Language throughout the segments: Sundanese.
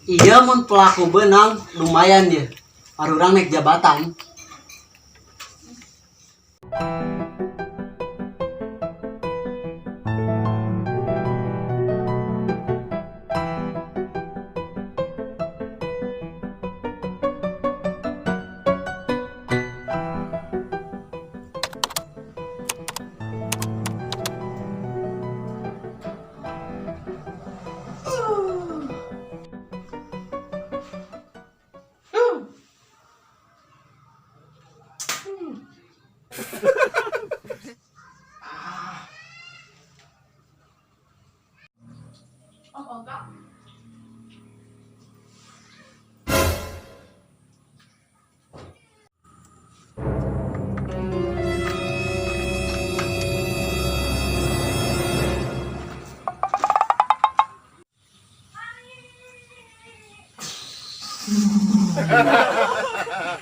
Iya mun pelaku benang lumayan ya. Arurang naik jabatan.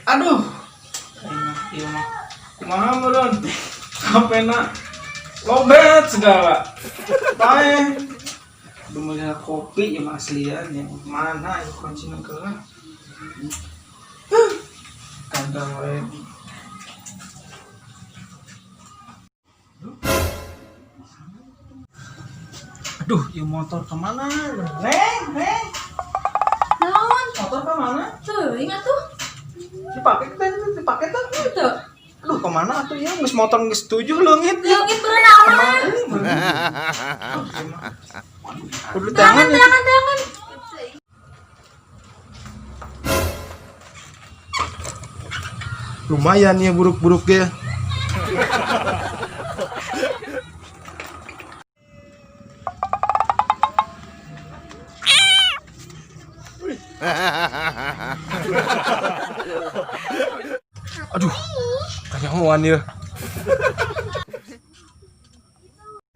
Aduh. Iya mah. Kumaha meureun? Hapena lobet segala. Pae. Aduh melihat kopi ya mah aslian ya. Mana ya kuncina keula. Kantong we. Aduh, ieu motor kemana? Neng, neng. Naon? Motor kemana? Teuing atuh. Dipakai teh, dipakai teh. Henteu. Aduh, kemana atuh ya? Geus motor geus tujuh leungit ya. Leungit beureunaon? Kudu tangan ya. Tangan, tangan. Lumayan ya buruk-buruk ya. Aduh, kanyahoan ya.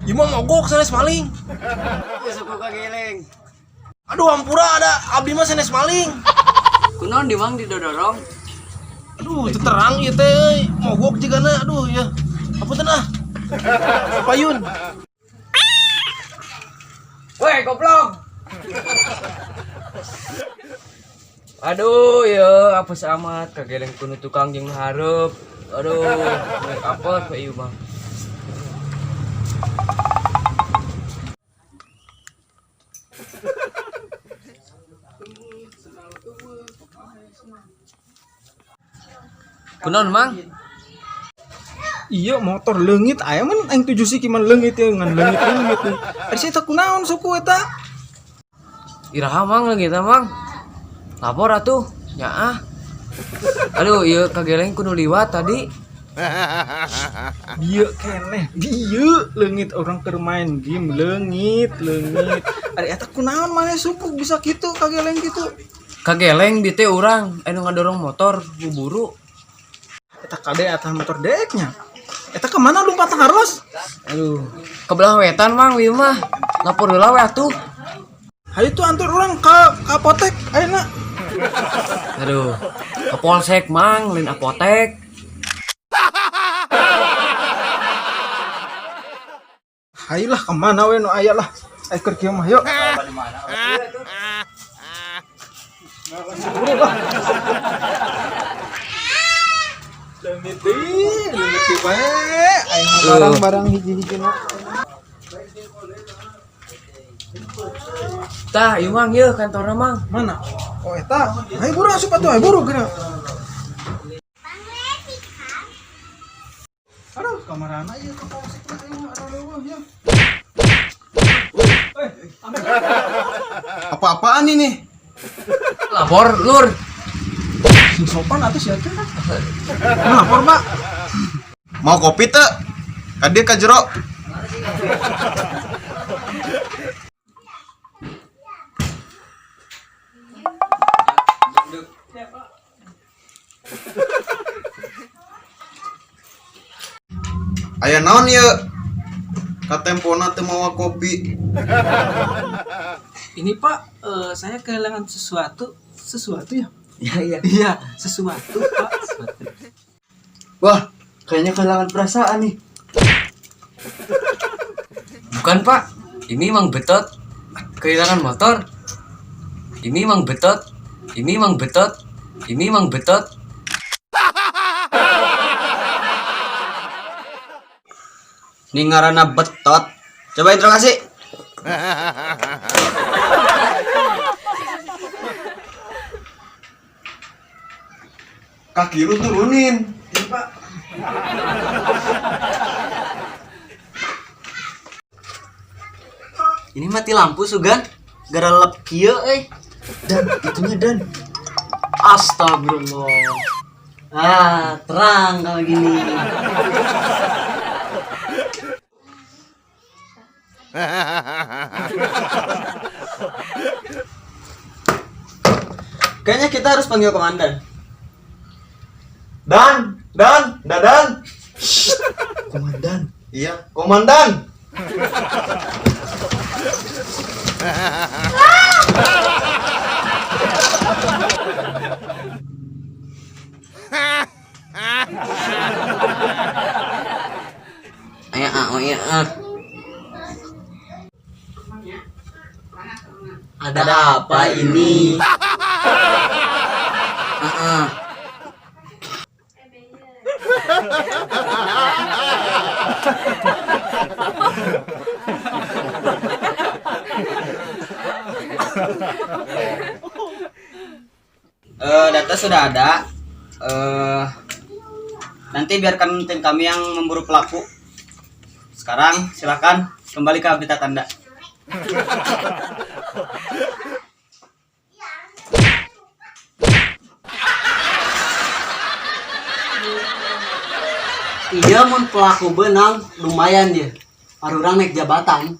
Ieu mah mogok sanes maling. Suku kageleng. Aduh, ampura ada abdi mah sanes maling. Kunaon di mang didodorong? Aduh, itu terang ieu teh euy. Mogok jigana aduh ya. Apunten ah. Payun. Woi, goblok. Aduh, ya apes amat kageleng kuno tukang jeung hareup. Aduh, make apes we ieu mah. Kunaon, Mang? Iya motor leungit aya mun aing tujuh siki mah leungit ya ngan leungit leungit. Ari sia teh kunaon suku eta? Iraha Mang leungit Mang. Lapor atuh, nyaah. Aduh, ieu kageleng kudu liwat tadi. Bieu keneh, bieu leungit orang keur main game leungit, leungit. Ari eta kunaon maneh suku bisa kitu kageleng kitu? Kageleng di teh urang anu ngadorong motor buru-buru. Eta kade eta motor deknya. Eta kemana lompat harus? Aduh, ke belah wetan Mang ieu mah. Lapor heula we atuh. Hayu tuh antur urang ka apotek ayeuna. Aduh, ke polsek Mang, lain apotek. Hayu lah kemana we nu aya lah. Ayo keur kieu mah yuk. Buru lah. Leungit deui, leungit deui bae. Aing mah barang-barang hiji-hijina. Tah, ieu Mang ieu kantorna Mang. Mana? Oh eta. Hayu buru asup atuh, hayu buru geura. Aduh, kamarana ieu ka polsek mah aing mah aduh leuweuh ya. Apa-apaan ini? Lapor, Lur. Sing sopan atuh sia teh. Lapor, Pak. Mau kopi teu? Ka dieu ka jero. Aya naon ieu? Katempona teu mawa kopi. Ini Pak, saya kehilangan sesuatu. Sesuatu ya? Iya iya. Iya, sesuatu Pak. Sesuatu. Wah, kayaknya kehilangan perasaan nih. Bukan, Pak. Ini Mang Betot kehilangan motor. Ini Mang Betot. Ini Mang Betot. Ini Mang Betot. Ini ngaranna Betot. Coba interogasi. Kaki lu turunin. Iya, Pak. Ini mati lampu sugan. Gara lep kieu euy. Dan itunya Dan. Astagfirullah. Ah, terang kalau gini. Kayaknya kita harus panggil komandan. Dan, Dan, Dadan. Komandan. Iya, komandan. Ayo ah, oh iya ah. Ada apa ini? Ah, ah. Data sudah ada. Nanti biarkan tim kami yang memburu pelaku. Sekarang silakan kembali ke habitat Anda. Iya mun pelaku benang lumayan dia. Arurang naik jabatan.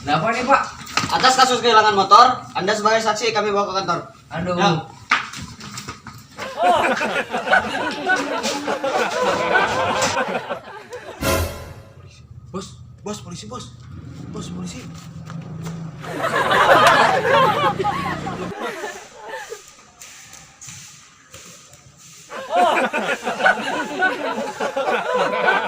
Ada apa nih, Pak? Atas kasus kehilangan motor, Anda sebagai saksi kami bawa ke kantor. Aduh. Ya. Bos, bos polisi, bos. Bos polisi.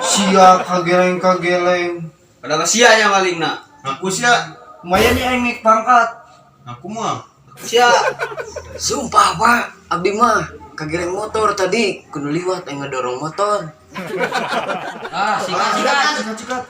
Sia kageleng kageleng. Padahal sia yang maling nak. Aku sia. Lumayan nih aing naik pangkat. Aku mah. Sia. Sumpah, Pak. Abdi mah kagereng motor tadi kudu liwat yang ngedorong motor. Ah, sikat, sikat. Sikat sikat.